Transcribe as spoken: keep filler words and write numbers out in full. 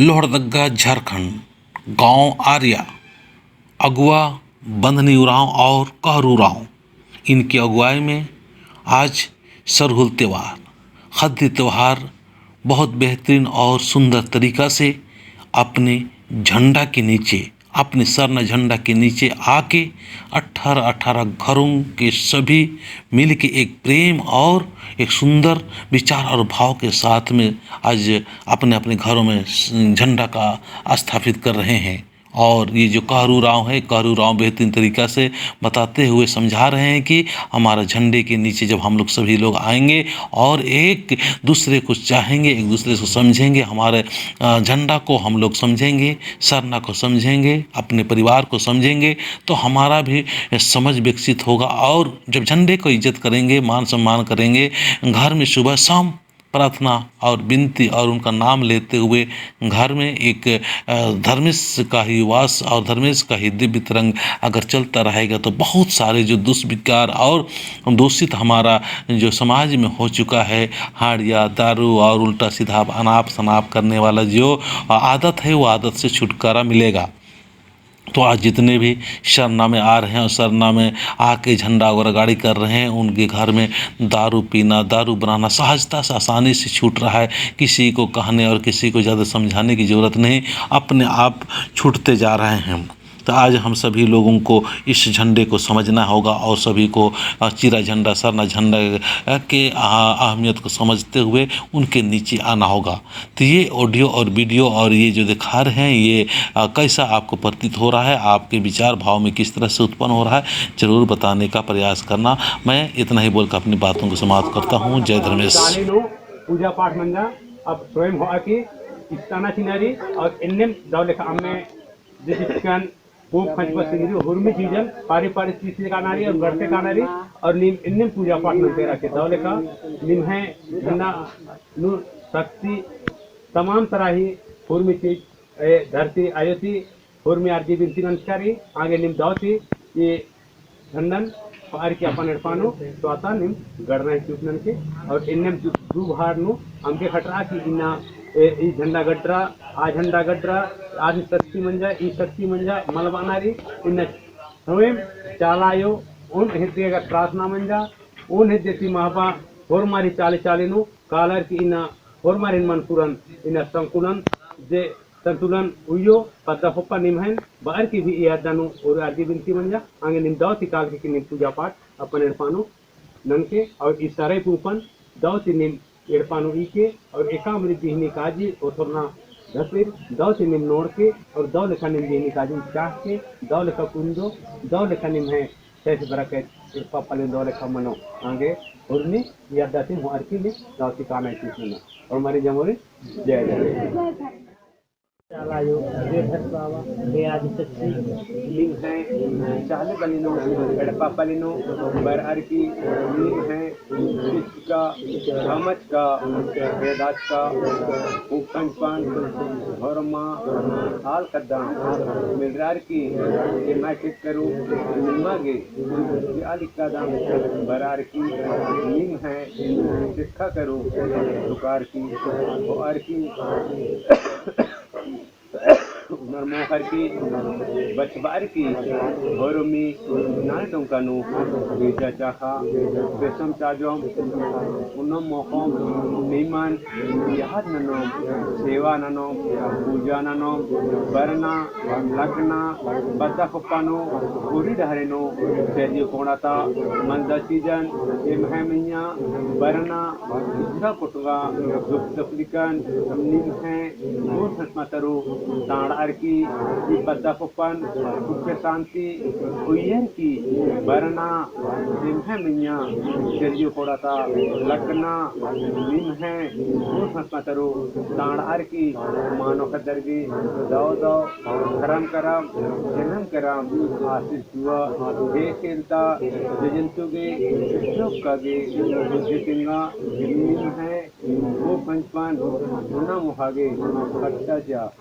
लोहरदगा झारखंड, गांव आर्या, अगुवा बंधनी उरांव और कहरु उरांव, इनकी अगुवाई में आज सरहुल त्योहार, ख़द्दी त्योहार बहुत बेहतरीन और सुंदर तरीका से अपने झंडा के नीचे, अपने सरना झंडा के नीचे आके अठारह अठारह घरों के सभी मिलके एक प्रेम और एक सुंदर विचार और भाव के साथ में आज अपने अपने घरों में झंडा का स्थापित कर रहे हैं। और ये जो कहरु उरांव है, कहरु उरांव बेहतरीन तरीका से बताते हुए समझा रहे हैं कि हमारा झंडे के नीचे जब हम लोग सभी लोग आएंगे और एक दूसरे को चाहेंगे, एक दूसरे को समझेंगे, हमारे, अ, झंडा को हम लोग समझेंगे, सरना को समझेंगे, अपने परिवार को समझेंगे, तो हमारा भी समझ विकसित होगा। और जब झंडे को इज्जत करेंगे, मान सम्मान करेंगे, घर में सुबह शाम प्रार्थना और विनती और उनका नाम लेते हुए घर में एक, अ, धर्मेस का ही वास और धर्मेस का ही दिव्य तरंग अगर चलता रहेगा, तो बहुत सारे जो दुष्विकार और दूषित हमारा जो समाज में हो चुका है, हाड़िया, दारू और उल्टा सीधा अनाप शनाप करने वाला जो आदत है, वो आदत से छुटकारा मिलेगा। तो आज जितने भी सरना में आ रहे हैं और सरना में आके झंडा वगैरह गाड़ी कर रहे हैं, उनके घर में दारू पीना, दारू बनाना सहजता से, आसानी से छूट रहा है। किसी को कहने और किसी को ज़्यादा समझाने की ज़रूरत नहीं, अपने आप छूटते जा रहे हैं। तो आज हम सभी लोगों को इस झंडे को समझना होगा और सभी को, अ, चिरा झंडा, सरना झंडा, अ, के, अ, अहमियत को समझते हुए उनके नीचे आना होगा। तो ये audio और video और ये जो दिखा रहे हैं, ये, अ, कैसा आपको प्रतीत हो रहा है, आपके विचार भाव में किस तरह से उत्पन्न हो रहा है, जरूर बताने का प्रयास करना। मैं इतना ही बोलकर अपनी बातों को समाप्त करता हूँ। जय धर्मेश। चाली नू पूजा पाठ मंजा, अब स्वयं होआ की इस्ताना चिनारी और इन्नेम दव लेखा अम्मे जिसिकन कोप खंचपा सिंगरी हुरमी चीजन पारी पारी तीसी कानारी और गड़ते कानारी और नीम इन्नेम पूजा पाठ नंते रखे दव लेखा निम्है झंडा नू शक्ति तमाम तराही हुरमी चीज ए धरती आयो ती हुरमी अर्जी बिनती नंजकारी आगे निम दव ती ई झंडन पार की अपन एड़पा नू स्वाता निम गड़ना ही चुप ननके और इन्नेम दु, दु भार नू अमके खटरा की इन्ना ए, ई झंडा गड्डरा, आ झंडा गड्डरा, आदि शक्ति मंजा, ई शक्ति मंजा, मलबानारी, इन्ना स्वयं चाला आयो, उन हिद्दे का प्रार्थना मंजा, उन हिद्दे ती महबा होरमारी चाली चाली नू कालर की इन्ना होरमारिन मन पुरन इन्ना संकुलन जे संतुलन उइयो पद्दा खोप्पा निम्हैन बअर की भी ई अड्डा नू और अर्जी बिनती मंजा, आंगे निम दव ती काल के कि निम पूजा पाठ अपन एड़पा नू ननके और ई सरई पूंपन दव ती निम एड़पा नू ईके और एकाम री बिहनी काजी ओथरना धतिर दव ती निम नोड़के और दव लेखा निम बिहनी काजी चाहके दव लेखा कुंदो दव लेखा निम्है सैस बरकत एड़पा पलिन दव लेखा मनो आंगे हुरमी ई अड्डा ती होअर की निम दव ती काना इतिस नना और मारी जमोरी जय जय। चाला आयो, हे धरती आवा, हे आदिशक्ति, निम्है चाली बलिनो, एड़पा पलिनो, बरअर की, निम्है चिचका, धमचका, बेदाचका, उखंजपन, होरमा, आल कद्दम, मिलरअर की, एम्है चिचकरू, निम्हा गे, आल कद्दम, बरअर की, निम्है चिचका करू, दुकार की, होअर की, नरमोखर की बचबार की होरमी नाल टोंका नू गिरजा चाखा, पेसम चाजोम, उन्नम मोखोम, निमन याद ननोम, सेवा ननोम, पूजा ननोम, बरना, लगना, पद्दा खोप्पा नू, पूरी डहरे नू, तेजी कोड़ाता, मंदा चीजन, एम्है मइय्याँ, बरना, इच्छा कोटगा, दुख तकलीफन, निम्है, मोर हसमा तरो, तांड़अर की, ई पद्दा खोप्पन, सुख शांति, उइयर की, बरना, निम्है मइय्याँ, जरियो कोड़ाता, लगना, निम्है, मोर हसमा तरो, तांड़अर की, मानो कदर गे, दव दव, धरम करम, जनम करम, आशीष दुआ, हे केलता, जजंतु गे, लोक का गे, बुद्धि तिंगा, निम्है, वो पंचपान, उन्ना मोखा गे, भक्ता जा।